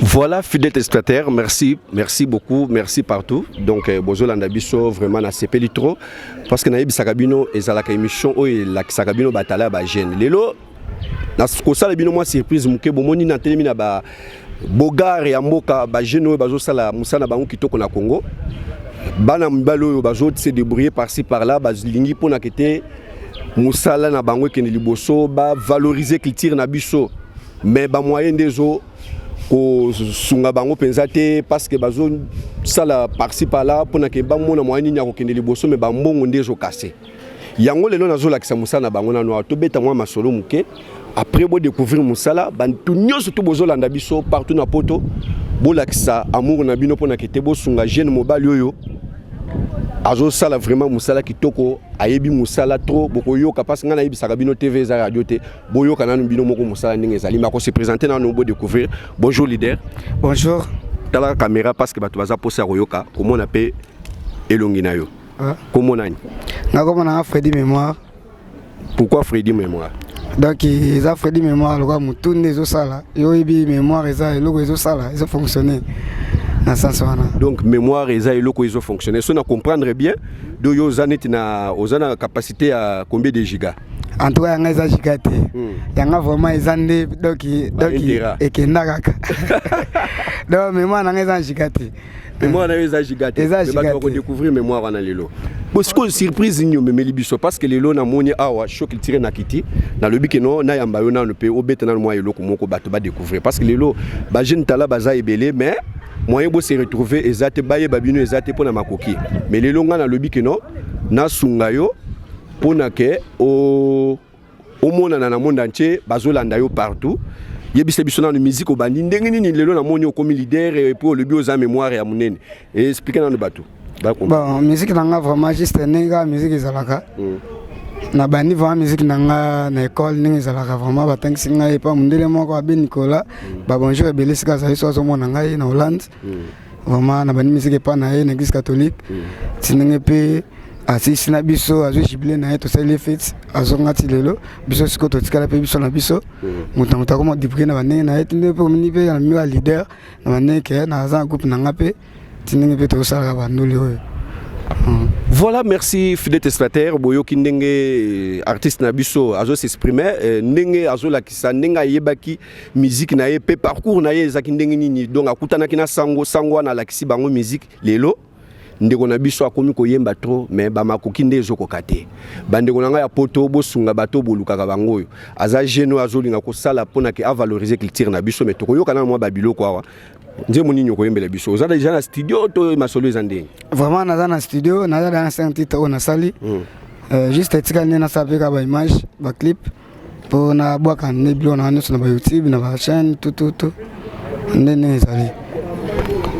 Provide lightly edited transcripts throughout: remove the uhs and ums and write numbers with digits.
Voilà, fidèle téléspectateur, merci, merci beaucoup, merci partout. Donc, euh, bozolanda biso vraiment na sepeli trop parce que nayebisaka bino ezalaka émission oyo elakisaka bino batala ya ba jeune. Lelo na kosala bino mwa surprise moke bomoni na telemi na ba bogare ya mboka ba jeune oyo bazosala mosala na bango kitoko na Congo. Bana mibali oyo bazo se débrouiller par-ci par-là, balingi mpona kete mosala na bango ekende liboso, ba valoriser culture na biso. Mais ba moyen nde ezo kosunga bango mpenza te parce que bazosala par-ci par-là mpona ke bamona moyen nini ya kokende liboso, me bambongo nde ezokase yango. Lelo nazolakisa mosala na bango nano awa, tobeta mwa masolo moke, après bodécouvrir mosala. Bantu nyonso to bozolanda biso partout na poto, bolakisa amour na bino mpona ke te bosunga jeune mobali oyo azosala vraiment mosala kitoko, ayebi mosala trop. Bokoyoka parce ngai nayebisaka bino, TV eza radio te. Boyoka nanu bino moko mosala ndenge ezali. Mais akose présenter nanu, bodécouvrir. Bonjour leader. Bonjour. Talaka caméra parce que bato baza posa ya koyoka, komona mpe elongi na yo. Komona nani? Nakomona nga Fredi Mémoire. Pourquoi Fredi Mémoire? Donc eza Fredi Mémoire lokola motu nde ezosala yo oyebi mémoire eza eloko ezosala, ezofonctionne na sens wana. Donc mémoire eza eloko ezofonctionne. So na comprendre bien, do yo oza neti na oza na capacité ya combien de giga? En tout cas yanga eza giga te. Yanga vraiment eza nde donc ekenda kaka. Donc mémoire nanga eza giga te. Mémoire na yo eza giga te. Eza giga bato te. Bakodécouvrir mémoire wana lelo. Bo sikoyo surprise nini omemeli biso? Parce que lelo namoni awa show culture na kiti, nalobi ke no nayamba yo nano mpe obeta nano mwa eloko moko, bato badécouvrir, parce que lelo bajeune tala baza ebele, mais moyen bo se retrouver eza te, bayeba bino eza te mpo na makoki. Mais lelo ngai nalobi ke no nasunga yo mpona ke omonana na monde entier, bazolanda yo partout. Yebisa biso nano musique obandi ndenge nini. Lelo namoni okomi leader et puis olobi oza mémoire ya monene. Explique nano bato. Bon, musique na nga vraiment juste ndenge kaka musique ezalaka. Na bandi vraiment musique na nga na école ndenge ezalaka. Vraiment batangisi ngai epa mondele moko abe Nicolas. Babonjour ebele esika azali, so azomona ngai na Hollande. Vraiment na bandi musique epa na ye na église catholique. Ti ndenge mpe asilisi na biso, azwi jubilé na ye, tosali fête, azonga. Ti lelo biso sikoyo totikala mpe biso na biso, moto na moto akoma débrouiller na bandenge na ye. Ti ndenge mpe omini mpe na mimi leader na bandenge ke naza na groupe na nga mpe, ti ndenge mpe tozosalaka bandoli oyo. Voilà, merci fidèle téléspectateur. Boyoki ndenge artiste na biso azo s'exprimer, ndenge azolakisa ndenge ayebaki musique na ye pe parcours na ye ezaki ndenge nini. Donc akutanaki na sango, sango wana alakisi bango musique. Lelo ndeko na biso akomi koyemba trop, mais bamakoki nde ezokoka te. Bandeko na ngai ya poto, bosunga bato bolukaka bango. Oyo aza jeune oyo azolinga kosala mpona ke avaloriser culture na biso. Mais tokoyoka nano mwa babiloko awa. Nzembo nini okoyembela biso? Oza déjà na studio to masolo eza ndenge? Vraiment naza na studio, naza na cinq titre oyo nasali. Juste etikali nde nasala mpe kaka baimage, baclip, mpo nabwaka nde biloko nanga nyonso na bayoutube, na bachaîne, tututu nde ndenge ezali.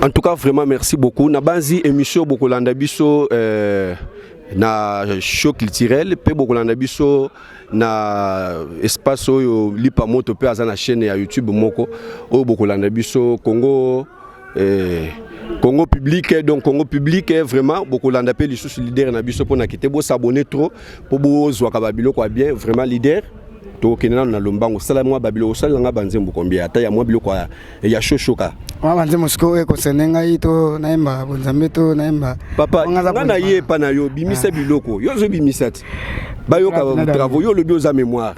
En tout cas vraiment merci beaucoup. Na banzi émission bokolanda biso na show culturel mpe bokolanda biso na espace oyo Lipa Moto mpe aza na chaîne ya YouTube moko oyo bokolanda biso Congo Congo public. Donc Congo public, vraiment bokolanda mpe lisusu leader na biso mpona kite bosabone trop mpo bozwaka babiloko ya bien. Vraiment leader, tokokende nano na lombango. Osala mwa babiloko, osalelanga banzembo combien, ata ya mwa biloko ya shoshoka? Mwa banzembo sikoyo oyo econcerne ngai, to nayemba bonzambe to nayemba? Papa, nga na ye epa na yo, bimisa biloko yo ozobimisa ti bayoka travaux yo olobi oza mémoire.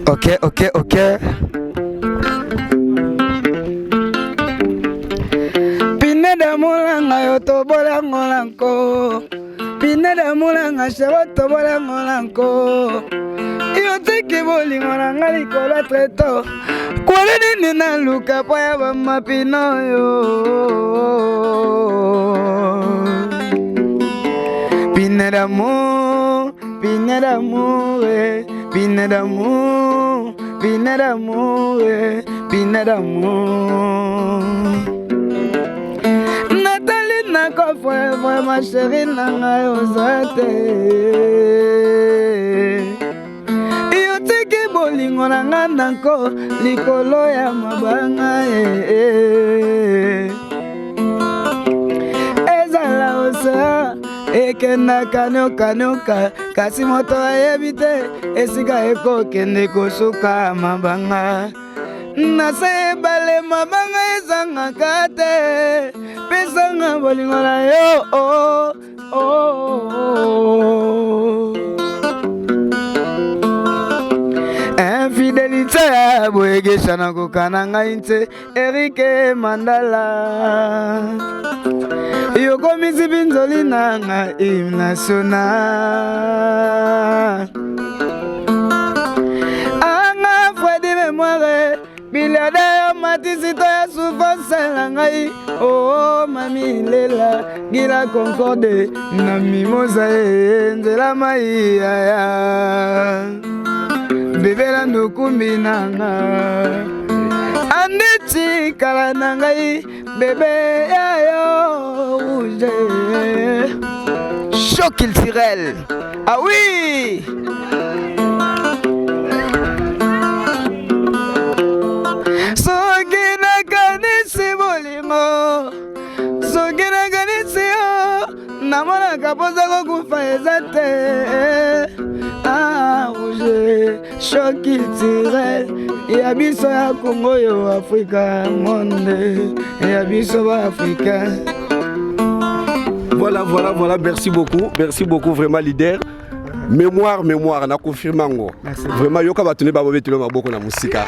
Ok. Pine mulanga yo tobolangola nko, pine de mulanga shero tobolangola nko. Yo tiki bolingo na nga likolo treto kwele nini naluka po ya bamapino oyo. Pine d'amour, pine d'amour, pine d'amour, pine d'amour, pine d'amour. Natali na coffre, vraiment chéri na ngai oza te. Yo tiki bolingo na nga ndanko likolo ya mabanga. Ezala océan. Ekendaka nyokanyoka, kasi moto ayebi te esika ekokende kosuka. Mabanga na se ebale, mabanga ezangaka te. Pesanga bolingo na yo, oh, oh, oh. Infidélité ya boyegesha na kokana ngai nte. Erike Mandala, yokomisi binzoli na nga hymne national. Anga Fredi Mémoire biliada yo matisi to ya souffrance na ngai. Oh mami lela gila concorde na mimosa e nzela mai yaya bebela ndukumbi na nga anditi kala na ngai bebe yayo rouge choc culturel. Ah oui, soki nakanisi bolingo, soki nakanisi yo, namonaka mposa kokufa eza te. Ah, rouge choc culturel ya biso ya Kongo, yo Afrika monde ya biso baafricain. Voilà, voilà, voilà, merci beaucoup, merci beaucoup vraiment, leader. Mémoire, mémoire, na confirme yango. Merci. Vraiment, yoka bato ne babobetelo maboko na mosika.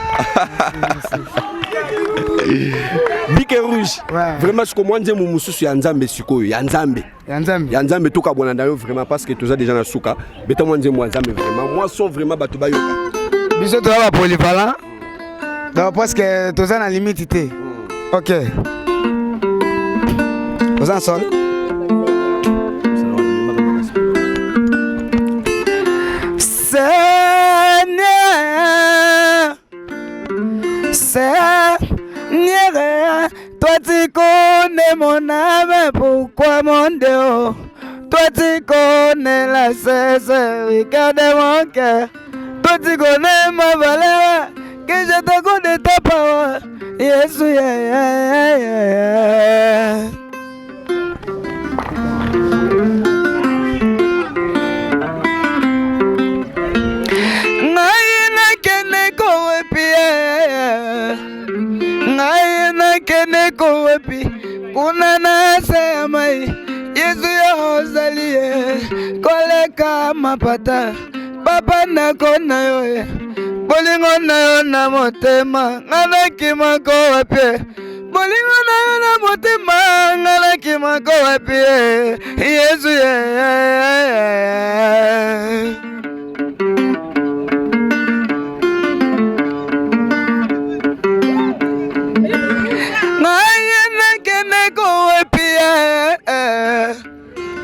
Bike Rouge. Vraiment, siko mwa nzembo mosusu ya Nzambe sikoyo, ya Nzambe. Ya Nzambe. Ya Nzambe, tokabwana na yo vraiment parce que toza déjà na suka. Beta mwa nzembo ya Nzambe vraiment. Mwa son vraiment bato bayoka. Biso toza bapolyvalent, donc presque toza na limite te. Ok, oza na sol. Seigneur, Seigneur, toi tu connais mon âme, pourquoi mon Dieu? Toi tu connais la sincérité de mon cœur. Toi tu connais ma valeur, que je te connais ta parole. Yesu, yeah. Ngai nakende kowepi, ngai nakende kowepi kuna na se ya mai. Yesu, yo ozali ye koleka mapata. Papa, ndako na yo ye, bolingo na yo na motema, ngai nakima kowepi. Bolingo na yo na motema, ngai nakima kowepi. Yesu ye. Ngai nakende kowepi,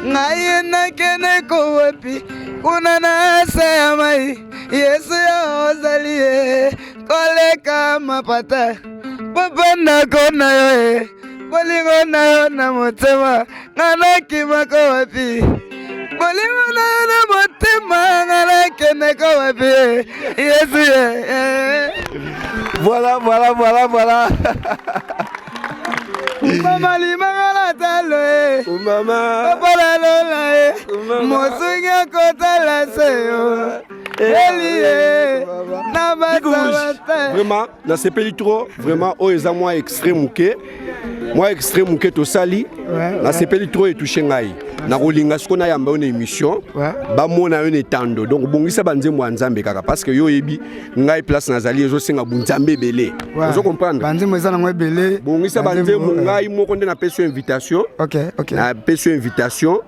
ngai nakende kowepi kuna na se ya mai. Yesu, yo ozali ye koleka mapata. Papa, ndako na yo ye, bolingo na yo na motema, ngai nakimaka wapi? Bolingo na yo na motema, ngai nakendeka wapi? Yesu ye. Voilà. Mama limanga na talo e. Mama. Papa na lola e, mosungi akotala se yo eli ye na basabata. Vraiment, nasepeli trop vraiment. Oyo eza mwa extrait moke, mwa extrait moke tosali. Nasepeli trop, etouche ngai. Nakolinga sikoyo nayamba yo na émission, bamona yo na etando. Donc bongisa banzembo ya Nzambe kaka, parce que yo oyebi ngai place nazali ezosenga bunzambe ebele. Ozo comprendre? Banzembo eza nango ebele. Bongisa banzembo. Ngai moko nde napesi yo invitation. Napesi yo invitation,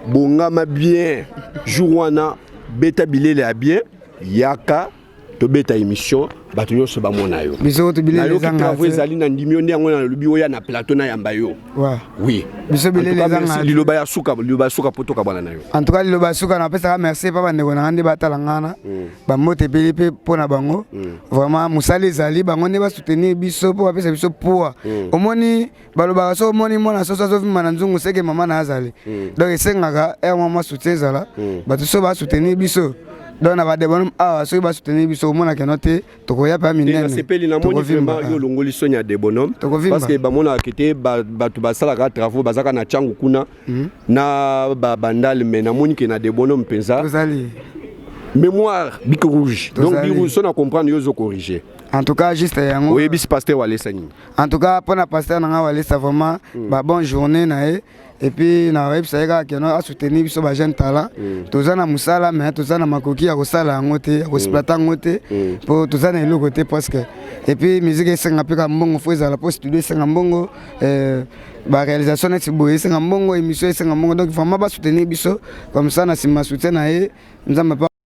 bongama bien. Jour wana beta bilele ya bien, yaka tobeta émission, bato nyonso bamona yo. Biso kutu bilele Nayoki ezanga travaux te. Ezali na ndimi yo nde yango nalobi oya na plateau nayamba yo. Oui. Biso En bilele tout cas, ezanga merci. te. Liloba ya suka, liloba ya suka po tokabwana na yo. En tout cas, liloba suka, napesaka merci mpa bandeko na nga nde batala nga na bambote ebele mpe mpo na bango. Vraiment, mosala ezali bango nde basoutenir biso mpo bapesa biso poids. Omoni, balobaka so omoni mwana soso azovimba na nzungu, seke mama na azali. Donc esengaka ere mwa mwa soutien ezala, bato so basoutenir biso. Donc na badebonome awa, soki basoutenir biso, omonaka no te, tokoya mpe minene. Nasepeli, namoni vraiment yo olongoli soni ya Debonhomme, parce que bamonaka te bato basalaka travaux, bazalaka na ntiango kuna na babandale, mais namoni ke na Debonhomme mpenza tozali mémoire bic rouge. Donc bic rouge, so na comprendre, yo ozocorrige. En tout cas, juste yango. Oyebisi pasteur Walesa nini? En tout cas, mpona pasteur na nga Walesa, vraiment babonne journée na ye. Et puis nayebisa ye kaka keno asoutenir biso bajeune talent. Toza na mosala, mais toza na makoki ya kosala yango te, ya koexploiter yango te, mpo toza na eloko te. Parce que et puis musique esenga mpe ka mbongo, fo ezala mpo studio esenga mbongo, baréalisation neti boye esenga mbongo, émission esenga mbongo. Donc vraiment basoutenir biso comme ça, na nsima soutien na ye, Nzambe.